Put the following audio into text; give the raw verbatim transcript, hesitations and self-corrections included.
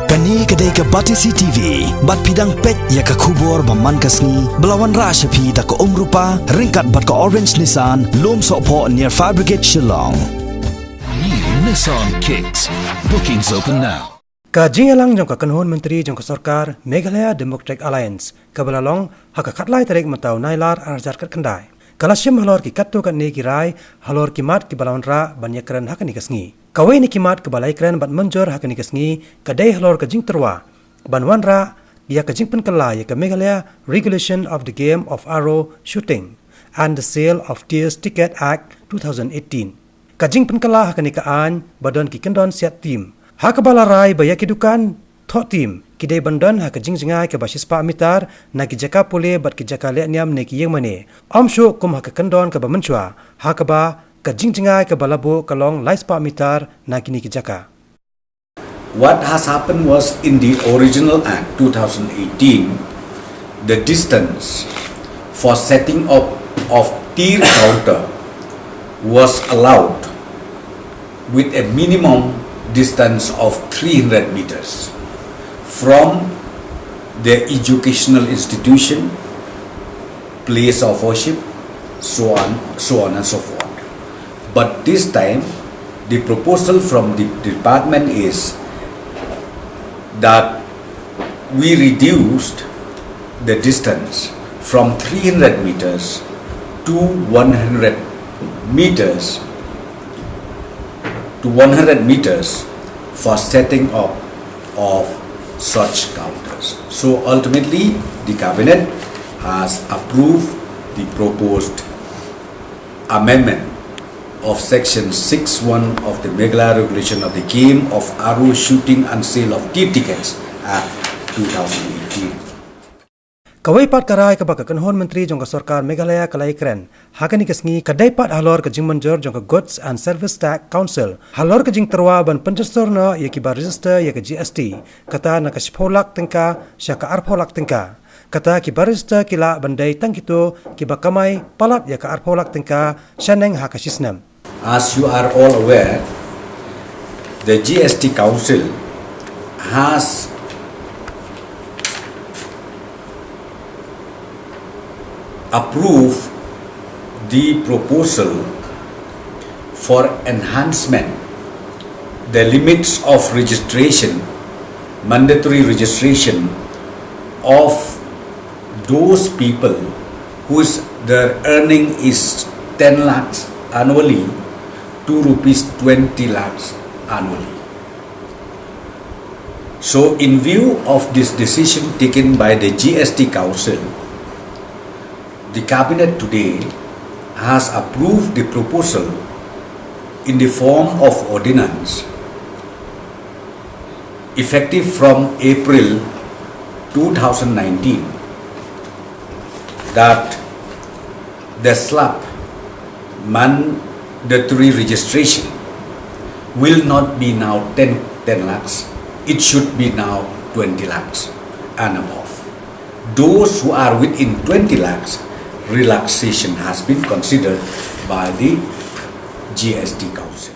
Kane ka dei ka Batesi T V, bad phi dang peit ïa ka khubor ba man ka sngi, ba la wanrah sha phi da ka Umrupa, ryngkat bad ka Orange Nissan, Lumsohphoh near Fire Brigade Shillong. New Nissan Kicks. Bookings open now. Ka jingïalang jong ka kynhun myntri jong ka sorkar Meghalaya Democratic Alliance, kaba la long ha ka khatlai tarik mynta u Nailar arhajar khatkhyndai, ka la shim halor ki katto katne ki rai halor ki mat kiba la wanrah ban ïakren ha kane ka sngi. Kawei na ki mat kaba la ïakren bad mynjur ha kane ka sngi ka dei halor ka jingtyrwa ban wanrah ïa ka jingpynkylla ïa ka Meghalaya Regulation of the Game of Arrow Shooting and the Sale of Tier Ticket Act two thousand eighteen. Ka jingpynkylla ha kane ka aiñ ba don ki kyndon siat tim, ha kaba la rai ba ïa ki dukan thoh tim ki dei ban don ha ka jingjngai kaba shispah mitar na ki jaka pule bad ki jaka leh niam ne ki ïingmane, ym shuh kum ha ka kyndon kaba mynshuwa, ha kaba ka jingjngai kaba la buh ka long laispah mitar na kine ki jaka. What has happened was, in the original Act two thousand eighteen, the distance for setting up of tir counter was allowed with a minimum distance of three hundred meters from the educational institution, place of worship, so on, so on and so forth. But this time, the proposal from the department is that we reduced the distance from three hundred meters to one hundred meters, to one hundred meters for setting up of such counters. So ultimately, the cabinet has approved the proposed amendment of section six one of the Meghalaya Regulation of the Game of Arrow Shooting and Sale of Tir Tickets Act two thousand eighteen. Kawei pat ka rai kaba ka kynhun myntri jong ka sorkar Meghalaya ka la ïakren ha kane ka sngi ka dei pat halor ka jingmynjur jong ka Goods and Service Tax Council halor ka jingtyrwa ban pynjynjar noh ïa kiba register ïa ka G S T, kata na ka shiphew lak tyngka sha ka arphew lak tyngka. Kata kiba register ki lah ban dei tang kito kiba kamai palat ïa ka arphew lak tyngka shaneng ha ka shisnem. As you are all aware, the G S T Council has approved the proposal for enhancement the limits of registration, mandatory registration of those people whose their earning is ten lakhs annually to rupees twenty lakhs annually. So, in view of this decision taken by the G S T Council, the cabinet today has approved the proposal in the form of ordinance effective from April two thousand nineteen, that the slap mandatory registration will not be now ten, ten lakhs, it should be now twenty lakhs and above. Those who are within twenty lakhs, relaxation has been considered by the G S T Council.